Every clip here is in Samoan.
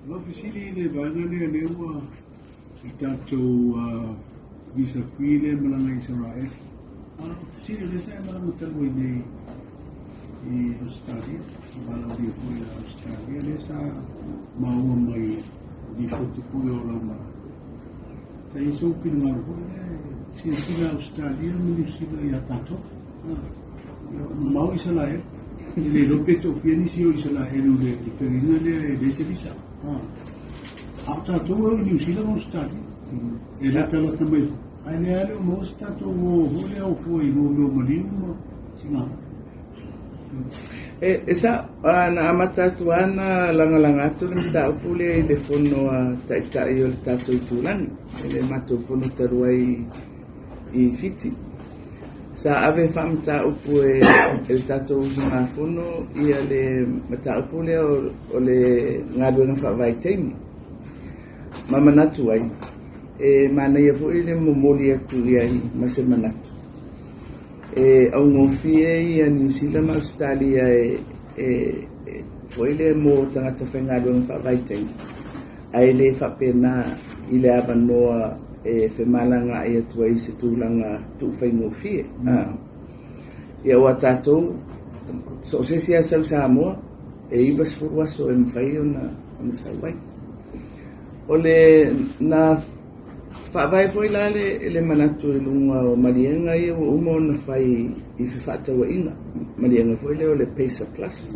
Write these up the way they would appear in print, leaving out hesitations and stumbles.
O lau fesili i le vaega lea lea ua i tatou visa free lea e malaga i Isaraelu. A o fesili o lea sa e malaga talu ai nei i Ausetalia, sa valaaulia foi i Ausetalia, lea sa maua mai lipoti foi o lau malaga. Sa i ai sou finagalo foi lea e silasila Ausetalia ma Niu Sila ia tatou. Mamao Isaraelu. E le iloa pe toafia nisi o Isaraelu i le feagaiga lea e leai se visa. A o tatou e o i Niu Sila ma Ausetalia. E latalata mai foi. Ae lea lava le o maua se tatou o foi lea o fua i mea o maliu ma sigamu. E sa'o, na amata atu lava ona lagalaga atu le mataupu lea i le fono a Taitai o le tatou itulagi, i le matou fono talu ai i Fiti. Sa ave faamataupu e le tatou usugafono ia le mataupu lea o le galuega faavaitaimi. Ma manatu ai, e manaia foi le momoli atu i ai ma se manatu. E augofie ia Niu Sila ma Ausetalia e foi lea mo tagata faigaluega faavaitaimi, ae le faapena i le avanoa e femalagaai atu ai i se tulaga tuufaigofie. Ia aua tatou, so o se isi lava sau i Samoa, e 90 aso e mafai ona sau ai. O le na faavae foi la le manatu i luga o maliega ia ua uma ona fai i fefaatauaiga, maliega foi lea o le PACER Plus.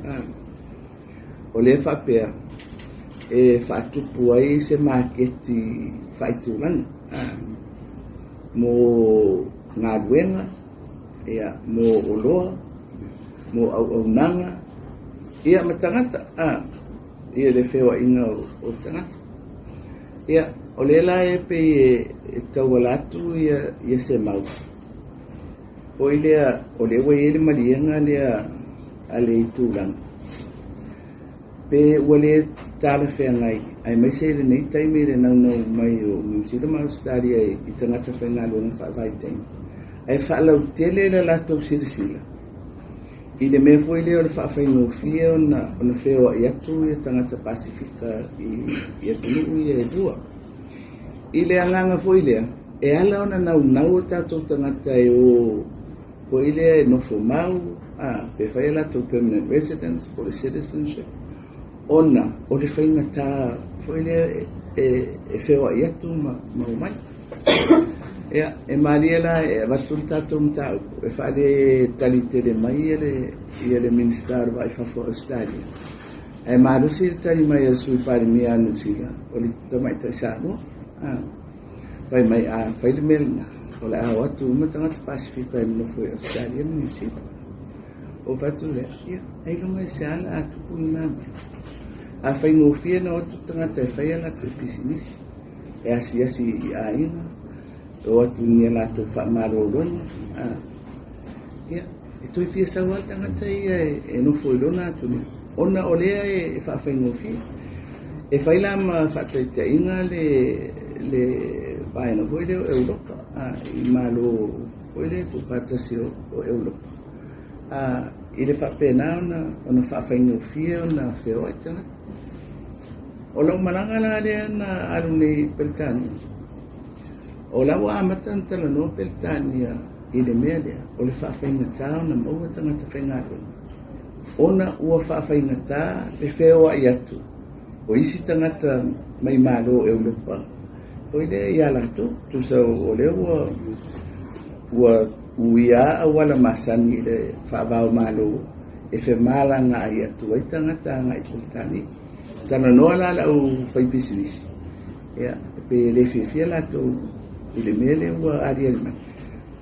O lea e faapea e faatupu ai se maketi faaitulagi mo galuega, ia, mo oloa, mo auaunaga, ia ma tagata, ia le feoaiga o tagata. Ia, o lea la e pei e tauala atu ia se mau, foi lea o lea ua i ai le maliega lea a le itulagi, pe ua le talafeagai, aemaise i lenei taimi i le naunau mai o Niu Sila ma Ausetalia i tagata faigaluega faavaitaimi, ae faalautele le latou silasila i le mea foi lea o le faafaigofie ona feoai atu ia tagata Pasefika i atunuu ia e lua. I le agaga foi lea, e ala ona naunau o tatou tagata e o foi lea e nofo mau, pe fai a latou permanent residence po o le citizenship, ona o le faigata foi lea e feoai atu ma omai. Ia, e malie la e avatu le tatou mataupu e faaletali tele mai le Minisita o le Va i Fafo o Ausetalia, ae malosi le tali mai a le Sui Palemia a Niu Sila, o le tamaitai Samoa. Fai mai a fai le mea lena, o le a o atu uma tagata Pasefika e nonofo i Ausetalia ma Niu Sila. Ou fai atu lea, ia, ailoga i se a le a tupu lena mea. A faigofie ona o atu tagata e fai a latou pisinisi, e asiasi i aiga, e o atu i ni a latou faamalologa, ia, e toe fia sau lava le tagata ia e nofo i lona atunuu, ona o lea e faafaigofie. E fai la ma faataitaiga le vaega foi lea o Europa, i Malo foi lea tuufaatasi o Europa, i le faapena ona faafaigofie ona feoai tagata. O lau malaga la lea na alu nei i Peretania, o la ua amata ona talanoa Peretania i le mea lea o le faafaigata ona maua tagata faigaluega, ona ua faafaigata le feoai atu o isi tagata mai Malo o Europa foi lea ia latou. Tusa o lea ua uia auala masani i le faava o Malo e femalagaai atu ai tagata agai i Peretania. Talanoa la le au faipisinisi, ia, pei e le fiafia latou i le mea lea ua aliali mai,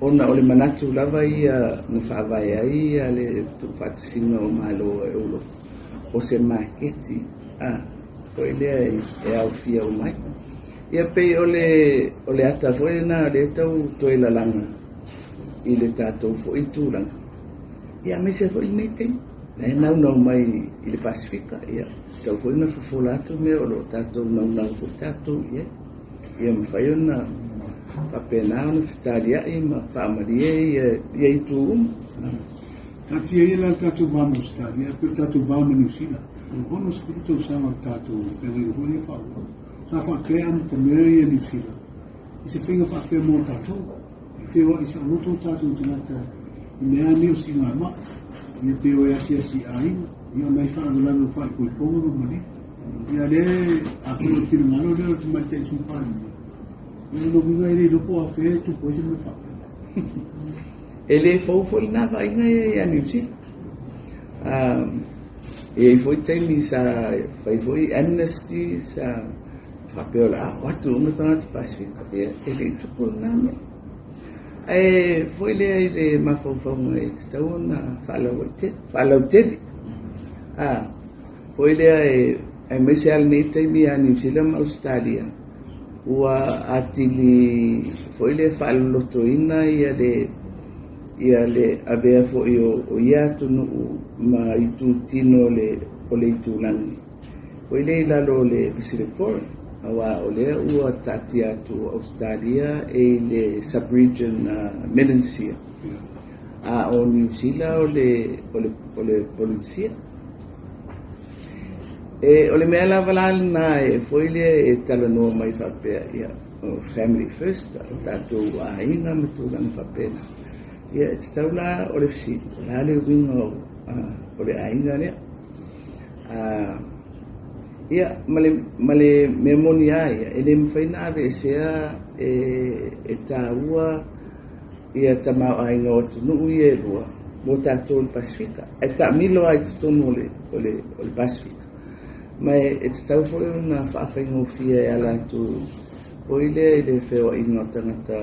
ona o le manatu lava ia na faavae ai ia le tuufaatasiga o Malo o Europa, o se maketi foi lea e aofia uma ai. Ia pei o le ata foi lena o lea e tau toe lalaga i le tatou foi tulaga, ia aemaise foi lenei taimi, la e naunau mai i le Pasefika, ia tau foi ona fofola atu mea o lo o tatou naunau foi tatou i ai. Ia mafai ona faapena ona fetaliai ma faamalie ia itu uma. Taatia ia la le tatou va ma Ausetalia, ae pei o le tatou va ma Niu Sila. O le 60 tausaga o le tatou feagaiga foi lea faaauau. Sa faapea e amatamea ia Niu Sila i se faiga faapea mo tatou. E feoai saoloto o tatou tagata i mea lava nei o siigamai, ia pe o e asiasi i aiga, ia o nai faalavelave o faaipoipoga ma maliu. Ia lea, afai o le finagalo lea o le Tamaitai Sui Palemia, ia o lona uiga e le iloa po o afea e tupu ai se mea faapea. E le fou foi lena vaaiga ia ia Niu Sila. E i ai foi taimi sa fai foi amnesty sa faapea o le a o atu uma tagata Pasefika, ia e le i tupu lena mea. Ae foi lea i le mafaufauga e tatau ona faalautele. Foi lea e aemaise lava lenei taimi ia Niu Sila ma Ausetalia, ua atili foi lea faalolotoina ia le ia le avea foi o ia atunuu ma itutino o le itulagi foi lea i lalo o le Pacific Forum, aua o lea ua taatia atu o Ausetalia e i le sub-region Melanesia, a o Niu Sila o le Polynesia. E, o le mea lava la lena e foi lea e talanoa mai faapea, ia, o family first, o tatou aiga ma tulaga faapena. Ia, e tatau la o le fesili, o le a le uiga o le aiga lea? Ia, ma le mea moni lava ia, e le mafai ona aveesea e taua ia tamaoaiga o atunuu ia e lua mo tatou i le Pasefika. Ae taamilo lava i totonu o le Pasefika. Ma e tatau foi ona faafaigofie e ala atu foi lea i le feoaiga o tagata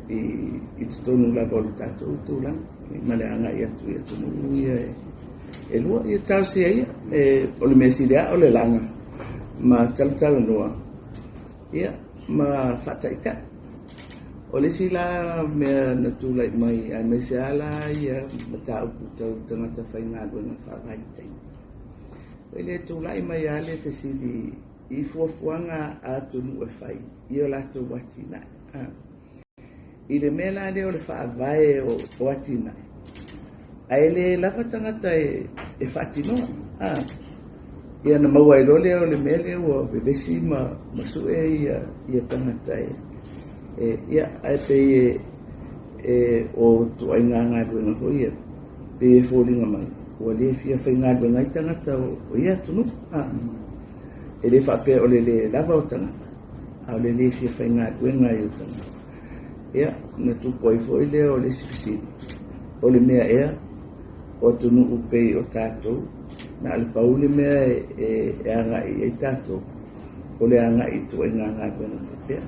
i totonu lava o le tatou tulaga ma le agai atu i atunuu ia e lua. Ia talosia ia, o le mea sili lava o le laga ma talatalanoa ia ma faataitai. O le isi la mea na tulai mai aemaise lava la ia mataupu tau tagata faigaluega faavaitaimi. Foi lea tulai mai lava le fesili i fuafuaga a atunuu e fai i o latou atinae. I le mea la lea o le faavae o atinae, ae le lava tagata e faatinoa. Ia na maua ai loa lea o le mea lea ua vevesi ma sue ia tagata e ia ae pei e o ituaiga galuega foi ia, pei e foliga mai ua le fia faigaluega ai tagata o ia atunuu. E le faapea o le le lava o tagata, a o le le fia faigaluega ai o tagata. Ia, na tupu ai foi lea o le isi fesili, o le mea ea o atunuu pei o tatou, na o le pau le mea e agai i ai tatou, o le agai i ituaiga galuega faapea.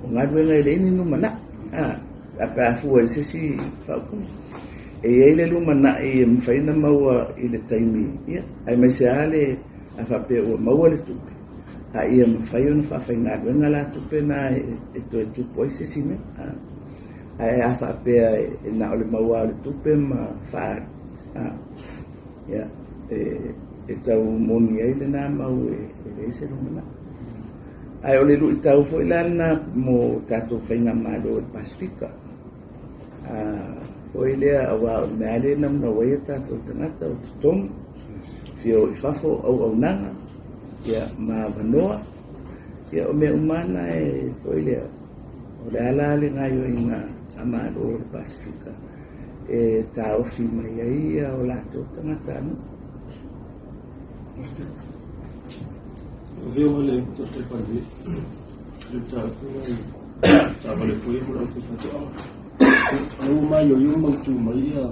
O galuega e leai ni lumanai, a pe a fua i se isi faaupuga. E i ai le lumanai e mafai ona maua i le taimi, ia, aemaise lava le a faapea ua maua le tupe, a ia mafai ona faafaigaluega la tupe na e toe tupu ai se isi mea. Ae a faapea e na o le maua o le tupe ma faaalu, ia, e tau moni ai lena mau e leai se lumanai. Ae o le luitau foi la lena mo tatou faigamalo i le Pasefika. Foi lea aua o le mea lea e naunau ai o tatou tagata o totogi, fia o i fafo auaunaga, ia, ma avanoa, ia, o mea uma na e foi lea, o le ala le gaoioiga a Malo o le Pasefika e taofi mai ai ia o latou tagatanuu. Lau Afioga i le Tamaitai Palemia, o le mataupu lea i taavale foi ia mo le aufaifaatoaga. O lea ua maioio ma mautu mai ia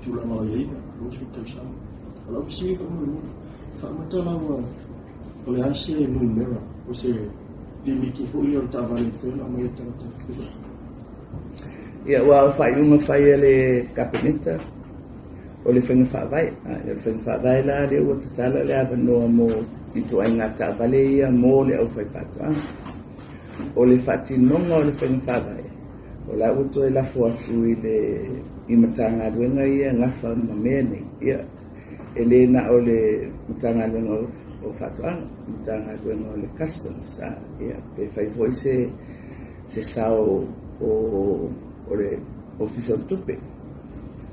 tulaga o i ai 20 tausaga. O lau fesili faamolemole, e faamata la ua o le a se numera o se limiti foi lea o le taavale e mafai ona aumai e tagata? Ia, ua o faaiuga fai a le Kapeneta o le faiga faavae. O le faiga faavae la lea ua tatala le avanoa mo ituaiga taavale ia mo le aufaifaatoaga. O le faatinoga o le faiga faavae, o la ua toe lafo atu i le i Matagaluega ia gafa ma mea nei. Ia, e le na o le Matagaluega o Faatoaga, Matagaluega o le Customs, ia, pe fai foi se sao o le Ofisa o le Tupe.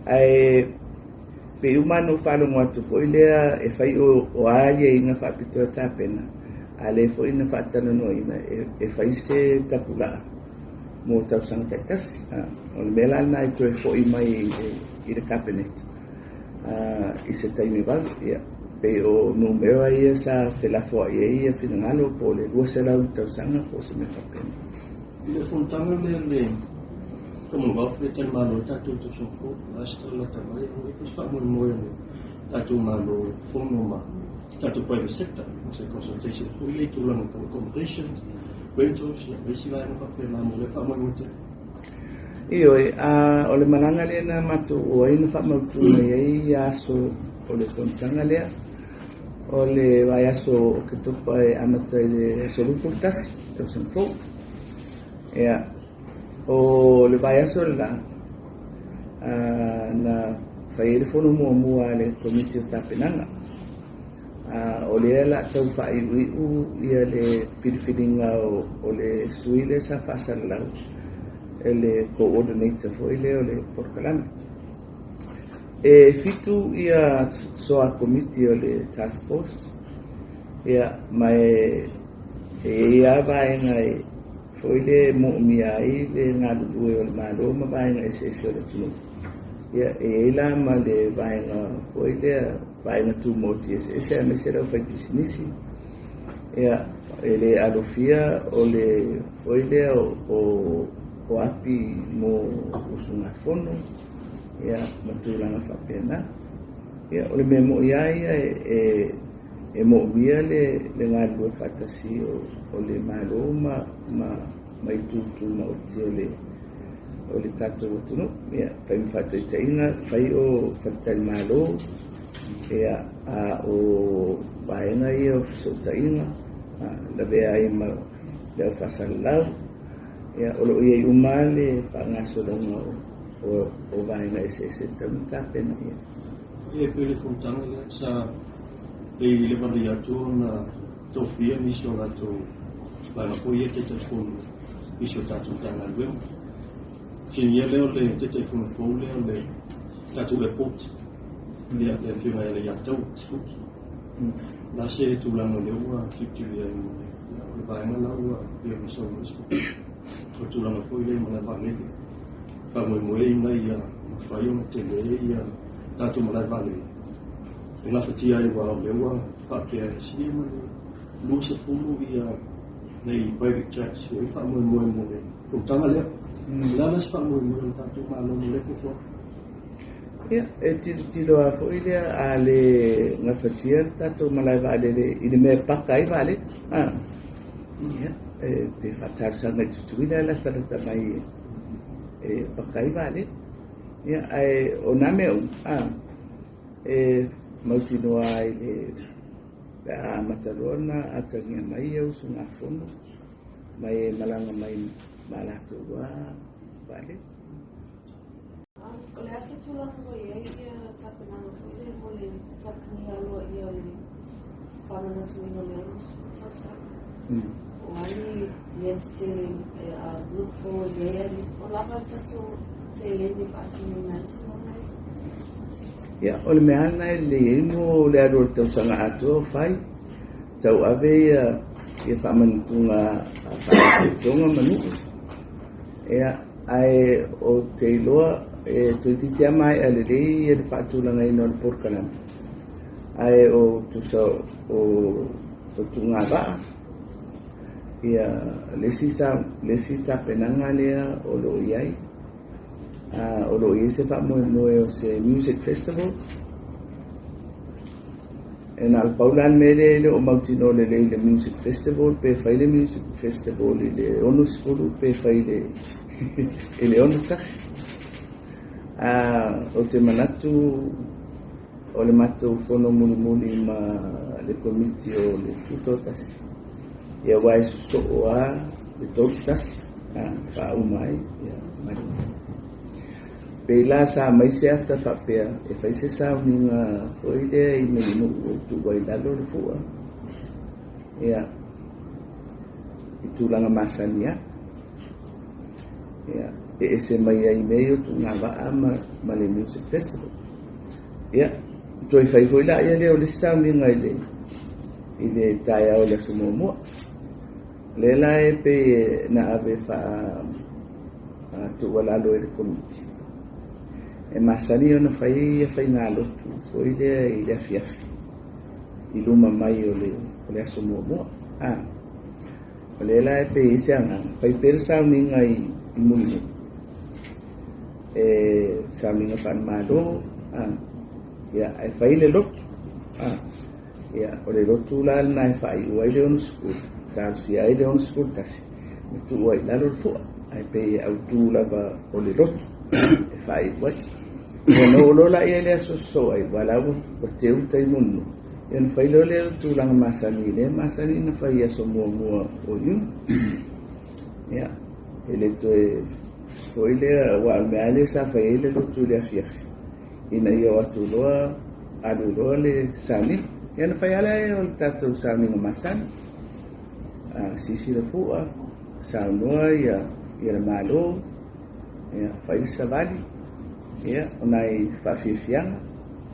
Ae Pei uma lava ona ou faalogo atu foi lea e fai o a aiaiga faapitoa e tapena, a o lea foi na faatalanoaina e fai se tapulaa mo tausaga taitasi. O le mea la lena e toe foi mai i le Kapeneta i se taimi vave. Ia, pei o numera ia sa felafoai ai ia finagalo po o le 200 i le tausaga po o se mea faapena. I le fonotaga lea le Commonwealth lea talimalo ai tatou i tausaga fou, o le a se tala lata mai, o i ai foi se faamoemoe o le tatou Malo e fono ma tatou private sector mo se consultation foi lea i tulaga tau accommodations, rentals, ia ma isi vaega faapena mo lea faamoemoe tele. Ioe, a o le malaga lea na matou o ai na faamautu mai ai ia aso o le fonotaga lea, o le vaiaso o Oketopa e amata i le aso 21 tausaga fou. Ia, o le vaiaso lena, na fai ai le fono muamua a le Komiti o Tapenaga. O lea o le a tau faaiuiu ia le filifiliga o le sui lea sa faasalalau e le coordinator foi lea o le polokalame. E 7 ia soa komiti o le task force, ia, ma e i ai lava vaega e foi lea e moomia ai le galulue o le Malo ma vaega eseese o le atunuu. Ia, e i ai la ma le vaega foi lea, vaega tumaoti eseese aemaise le aufaipisinisi. Ia, e le alofia o le foi lea o api mo usugafono, ia, ma tulaga faapena. Ia, o le mea moi lava ia e moomia le galulue faatasi o le Malo ma itu tumaoti o le tatou atunuu. Ia, fai ma faataitaiga, fai o faletalimalo, ia, a o vaega ia o fesootaiga, lavea ai ma le au faasalalau, ia, o lo o i ai uma le faagasologa o vaega eseese e tatau ona tapena i ai. Ia, e pei o le fonotaga lea sa pei le valia atu ona tofia nisi o latou vaega foi ia Taitaifono nisi o tatou Matagaluega. Sinia lea o le Taitaifono fou lea o le tatou airport, ia, le afioga ia Leiataua Sikuki. La se tulaga o lea ua tilotilo ai mo le, ia, o le vaega la ua pei ona saunoa Sikuki. O le tulaga foi lea i malae vaalele, faamoemoe ina ia mafai ona tele ia tatou malae vaalele e gafatia ai, aua o lea ua faapea e silia ma le 20 ia nei private jets ua i faamoemoe mo le fonotaga lea. O le a la se faamoemoe o le tatou Malo mo lea fuafuaga? Ia, e tilotilo lava foi lea a le gafatia le tatou malae vaalele i le mea e paka ai vaalele. Ia, e pe faatalosaga i Tutuila e latalata mai e paka ai vaalele. Ia, ae o nā mea uma, e mautinoa ai le pe a amata loa ona atagia mai ia usugafono mai e malaga mai ma latou vaalele. O le a se tulaga ua i ai ia tapenaga foi lea mo le tapunia aloaia o le faamanatuina o le 60 tausaga? O a ni mea tetele e look forward i ai, o lava le tatou seleni e faatinoina ai tulaga ia? Ia, o le mea lena e lelei ai mo le alu o le tausaga atoa o fai, tauave ia faamanatuga a faalapotopotoga ma nuu. Ia, ae o te iloa e toeitiiti lava maea lelei ia le faatulagaina o le polokalame, ae o tusa o tugavaa, ia le isi tapenaga lea o lo o i ai, o lo o i ai se faamoemoe o se music festival. E na o le pau la le mea lea e le o mautinoa lelei i le music festival, pe fai le music festival i le 60 pe fai i le 61. O te manatu o le matou fono mulimuli ma le komiti o le Tutoatasi, ia aua e sosoo lava le 31 faauma ai. Ia, pei la sa mai se ata faapea e fai se sauniga foi lea i Mulinuu e tuu ai lalo le fua, ia, i tulaga masani lava. Ia, e ese mai ai mea ia o tugavaa ma le music festival. Ia, toe fai foi laia lea o le isi sauniga i le taeao i le aso muamua. O lea la e pei na ave faa tuualalo e le Komiti, e masani ona fai ia faigalotu foi lea i le afiafi i luma mai o le aso muamua. O lea la e pei ai se agaga, fai pea le sauniga i Mulinuu, e sauniga faale-Malo, ia, ae fai le lotu. Ia, o le lotu la lena e faaiu ai le 60, talosia ai le 61, ma tuu ai i lalo le fua, ae pei e autu lava o le lotu e faaiu ai. Ia ona oo loa lea i le aso sosoo ai, aua la ua teu tai Mulinuu, ia ona fai loa lea o le tulaga masani lea e masani ona fai i aso muamua o Iuni. Ia, e le toe foi lea, aua o le mea lava lea sa fai ai le lotu i le afiafi, ina ia o atu loa, alu loa le sauniga. Ia ona fai lava lea o le tatou sauniga masani. Sisi le fua, saunoa ia le Malo, ia, fai le savali, ia, o nai faafiafiaga,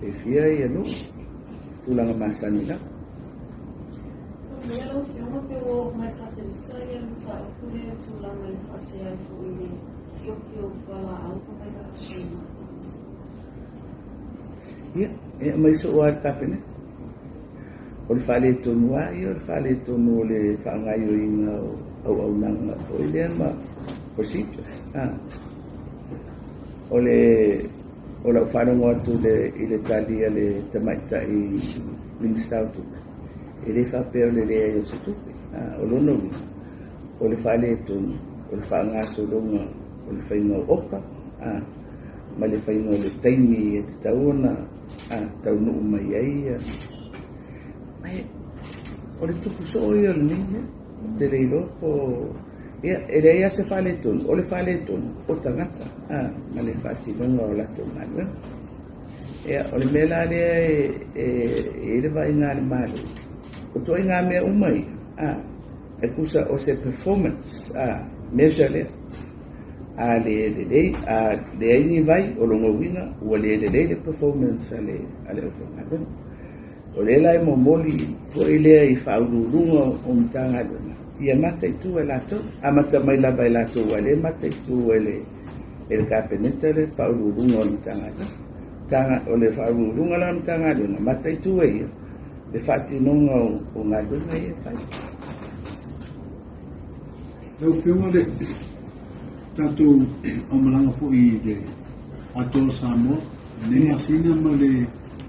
e fia ia nuu, tulaga masani lava. Ia lau Afioga pe ua oo mai i le Kapeneta ia le mataupu lea i tulaga i le faasea ai foi i le sioki o fualaau ma vailaau. Ia, e aumai soo lava i le Kapeneta. O le faaletonu lava ia, o le faaletonu o le faagaoioiga o auaunaga foi lea ma procedures. O le o lau faalogo atu i le tali a le tamaitai Minisita o Tupe, e le faapea o le leai o se tupe. O lona uiga, o le faaletonu, o le faagasologa o le faiga o oka, ma le faiga o le taimi e tatau ona taunuu mai ai. Mai, o le tupu soo ia o lenei mea. Ou te le iloa po... Ia, e leai lava se faaletonu, o le faaletonu o tagata, ma le faatinoga o latou galuega. Ia, o le mea la lea e i ai le vaaiga a le Malo, o ituaiga mea uma ia, e tusa o se performance measure lea. A le lelei, a leai ni vai, o lona uiga ua le lelei le performance a le aufaigaluega. O lea la e momoli foi lea i faauluuluga o Matagaluega, ia mataitu e latou, amata mai lava e latou, aua o lea e mataitu e le Kapeneta le faauluuluga o le Matagaluega. O le faauluuluga la o le Matagaluega, mataitu e ia le faatinoga o galuega ia e fai. Lau Afioga le tatou aumalaga foi i le atoa o Samoa, lenei masina ma le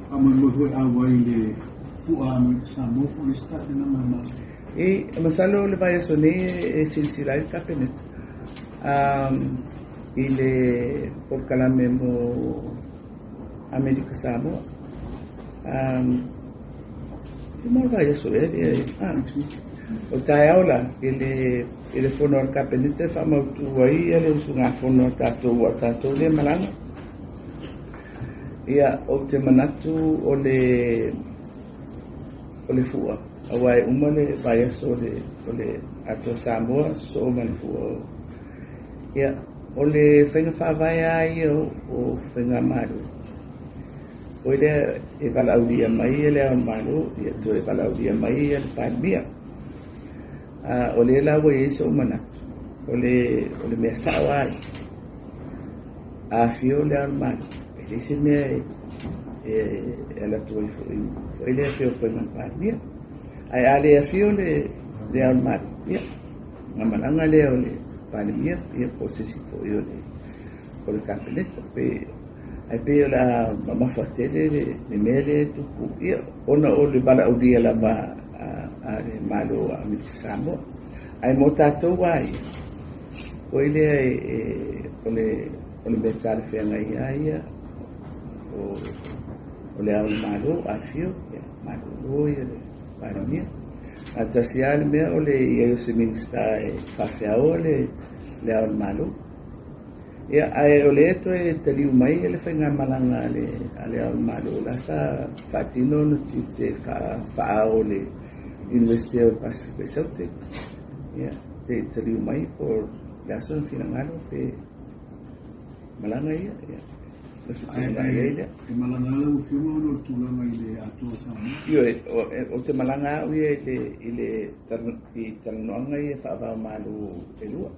faamoemoe foi auai i le fua Samoa po o le isi tapenaga a le Malo. E masalo le vaiaso nei e silasila ai le Kapeneta i le polokalame mo Amerika Samoa. E mo le vaiaso ea lea e... O taeao la, i le fono a le Kapeneta e faamautu ai le usugafono a tatou, a tatou lea malaga. Ia, ou te manatu o le fua, aua e uma le vaiaso o le atoa Samoa, sosoo ma le fua. Ia, o le faiga faavae lava ia o faigamalo, o lea e valaaulia mai le Ao o le Malo, ia toe valaaulia mai le Palemia. O lea la ua i ai sou manatu, o le mea sao lava ia, a afio le Ao o le Malo, e leai se mea e alu atu ai foi lea feoai ma le Palemia. Ae a le afio le Ao o le Malo, ia, na malaga lea o le Palemia, ia po o se isi foi o le Kapeneta. Ae pei o le a mamafa tele le mea lea e tupu, ia, ona o le valaaulia lava a le Malo o Amerika Samoa. Ae mo tatou lava ia, foi lea o le mea talafeagai lava ia, o le Ao o le Malo, afio, ia, malolo ia le Palemia. A tasi lava le mea o le i ai o se Minisita e faafeaoa le Ao o le Malo. Ia, ae o lea toe taliu mai le faigamalaga a le Ao o le Malo, la sa faatino ona tiute faa-ao o le University o le Pasifika i Saute. Ia, se i taliu mai po o le a sona finagalo pe malaga ia. Ia. Ona fetuunai ai lea. E malaga lava lau Afioga ona o le tulaga i le Atoa Samoa? Ioe, ou te malaga au ia i le, i le, i talanoaga ia faava o Malo e lua.